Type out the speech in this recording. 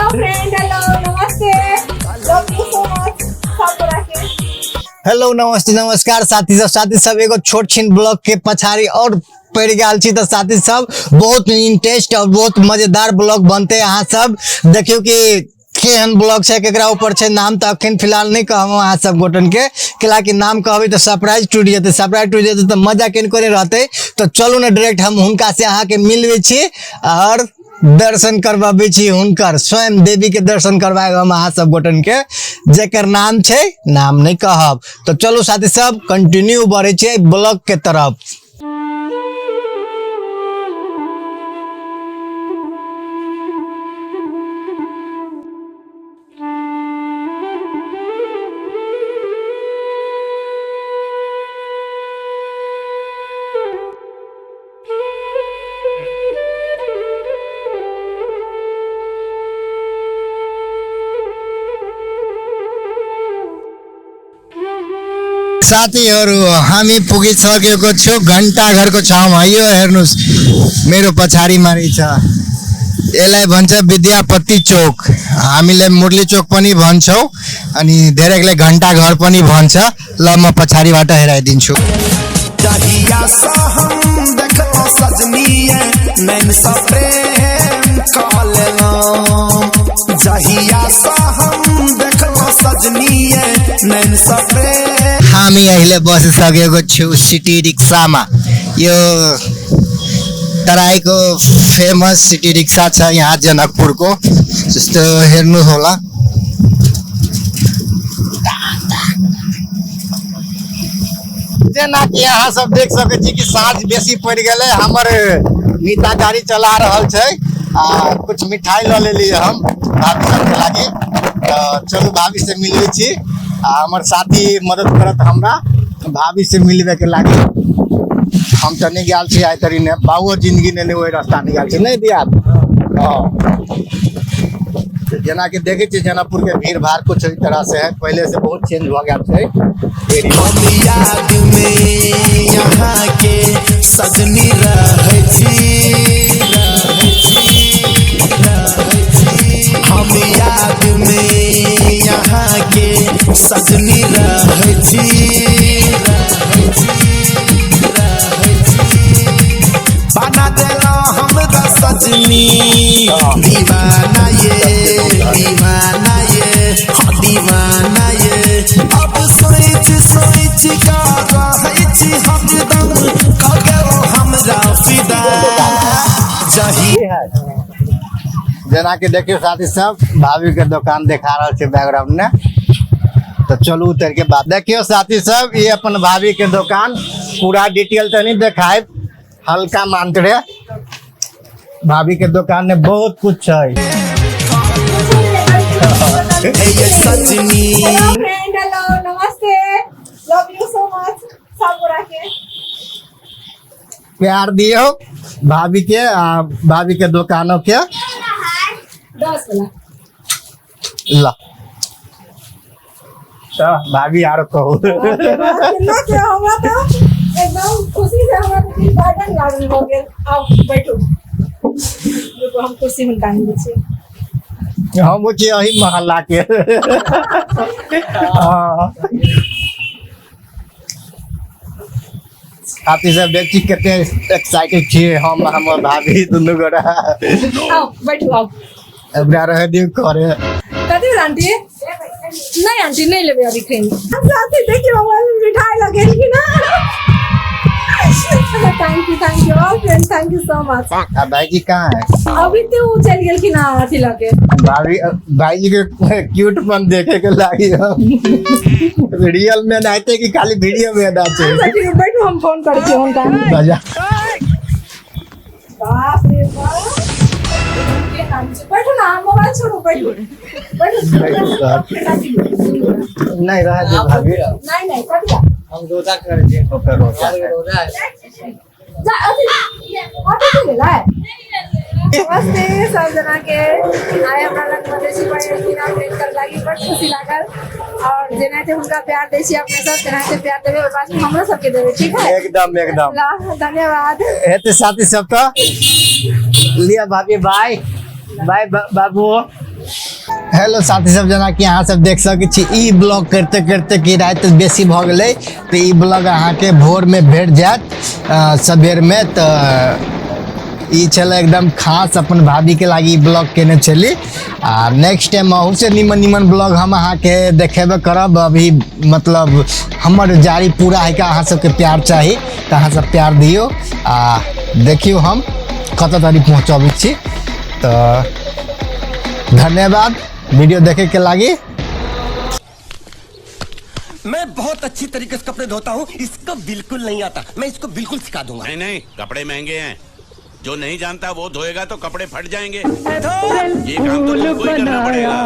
Hello friend, hello, Namaste, love you so much सब गोरा के। हेलो, नमस्ते, नमस्कार साथी सब। साथी सब, एगो छोट छिन ब्लॉग के पछाड़ी और पड़ गेल छी। तऽ साथी सब, बहुत इंटरेस्ट और बहुत मजेदार ब्लॉग बनते। अहाँ सब देखियौ कि केहन ब्लॉग छै, केकरा ऊपर छै। नाम तऽ अखन फिलहाल नहि कहब अहाँ सब गोटन के, कैलाकि नाम कहबै तऽ सरप्राइज टूटि जेतै। सरप्राइज टूटि जेतै तऽ मजा किनको नहि रहतै। तऽ चलू ने, डायरेक्ट हम हुनका से अहाँके मिलबै छी और दर्शन करबाबै छी। हुनकर स्वयं देवी के दर्शन करवाएब हम अहाँ सब गोटन के, जेकर नाम छै, नाम नहि कहब। तऽ चलू साथी सब, कंटिन्यू बढ़ै छियै ब्लॉग के तरफ। साथीहरू, हामी पुगिसकेको छु घन्टाघरको छाउमा। यो हेर्नुहोस्, मेरो पछाडिमा रहेछ। यसलाई भन्छ विद्यापति चोक, हामीले मुरली चोक पनि भन्छौँ अनि धेरैले घन्टाघर पनि भन्छ। ल, म पछाडिबाट हेराइदिन्छु। जहिया सँ हम देखलहुँ सजनीये, नैन सँ प्रेम कऽ लेलहुँ। जहिया सँ हम देखलहुँ सजनीये, नैन सँ प्रेम। हामी अहिले बसिसकेको छु सिटी रिक्सामा। यो तराईको फेमस सिटी रिक्सा छ यहाँ जनकपुरको। जस्तो हेर्नु होला, जेनाकि अहाँ सब देख सकै छी कि साँझ बेसी पड़ि गेलै। हमर नीता गाड़ी चला रहल छै आ कुछ मिठाई लऽ लेलियै हम भाभी सबके लागि। तऽ चलू, भाभी से मिलबै छी आ हमर साथी मदद करत हमरा भाभी से मिलबे के लागि। हम तऽ नहि गेल छी आइ तरी ने बाबुओ जिंदगी ने ओहि रास्ता नहि गेल छी, नहि दिया। हँ, जेनाकि देखै छियै, जनकपुर के भीड़ भाड़ कुछ एहि तरह से है। पहिले से बहुत चेंज भऽ गेल छै एरिया। हम याद में यहाँ के सजनी रहै छी, रहै छी, रहै छी। हम याद में यहाँ के सजनी रहै छी, रहै छी, रहै छी। बना देलहुँ हमरा सजनी दीवाना ये, दीवाना ये, हाँ दीवाना ये। अब सोच सोच का रहै छी हरदम, कऽ गेलहुँ हमरा फिदा जही। जेनाकि देखियौ साथी सब, भाभी के दोकान देखा रहल छै बैकग्राउंड में। तऽ चलू, उतर के बाद देखियौ साथी सब, ये अपन भाभी के दोकान। पूरा डिटेल तऽ नहीं देखायब, हल्का मात्रे। भाभी के दोकान में बहुत कुछ है। हे ये सजनी। Hello friend, hello, Namaste, love you so much सब गोरा के। प्यार दियौ भाभी के आ भाभी के दोकानों के। 10 वाला। ल तऽ भाभी, आरो कहू। केना के हमरा तऽ एकदम खुशी से हमरा तऽ दिल गार्डन गार्डन हो गेल। आउ, बैठू। रुकू, हम कुर्सी हुनका आनि दै छियै। हम छी अही मोहल्ला के। हाँ। साथी सब, देख छी कते एक्साइटेड छियै हम, हमर भाभी दुनू गोरा। आउ, बैठू, आउ। ओकरा रहै दियौ करे। कथी भेल आंटी? नहि आंटी, नहि लेबै अभी खैनी। साथी, देखियौ, हमरा मिठाई लगेलखिन। Thank you, thank you all friend, thank you so much. आ भाईजी कहाँ है? अभी तो उ चलि गेलखिन हँ अथी लऽ के। भाभी, भाईजी के क्यूट पन देखे के लागी हम रियल में नहाते कि खाली वीडियो में नाचे। अच्छा ठीक है, बैठू, हम फोन करै छी हुनका। बजा। बाप रे बाप, के नाम छै? बैठू ना, मोबाइल छोड़ू, बैठू, बैठू। नहीं, रह दे भाभी। नहीं नहीं, कट जा। हम रोजा कर दिए, ओकर रोजा है। जा, अथी ऑटो चलि गेलै। नमस्ते सब जना के। आइ हमरा लग मधेसी पर एलखिन हँ भेंट कर लागी, बड़ खुशी लागल। और जेनाहिते हुनका प्यार दै छी अपने सब, तेनाहिते प्यार देबै। ओहि बाद हमरो सबके देबै, ठीक है? एकदम, एकदम। ल, धन्यवाद। हेते साथी सब, तो लिया भाभी, बाय। बाय बाबू। हेलो साथी सब, जेनाकि अहाँ सब देख सकै छी, ई ब्लॉग करते करते कि राति बेसी भऽ गेलै, तऽ ई ब्लॉग अहाँके भोरमे भेट जायत, सबेरमे। तऽ ई छलै एकदम खास अपन भाभीके लागि ई ब्लॉग केने छली। आ नेक्स्ट टाइम अहूसँ निमन निमन ब्लॉग हम अहाँके देखेबे करब। अभी मतलब हमर जारी पूरा है कि अहाँ सबके प्यार चाही, तऽ अहाँ सब प्यार दियौ आ देखियौ हम कतऽ धरि पहुँचबै छी। तऽ धन्यवाद वीडियो देखे के लागी। मैं बहुत अच्छी तरीके से कपड़े धोता हूँ, इसको बिल्कुल नहीं आता। मैं इसको बिल्कुल सिखा दूंगा। नहीं नहीं, कपड़े महंगे हैं, जो नहीं जानता वो धोएगा तो कपड़े फट जाएंगे। ये काम तो तुमको ही करना पड़ेगा।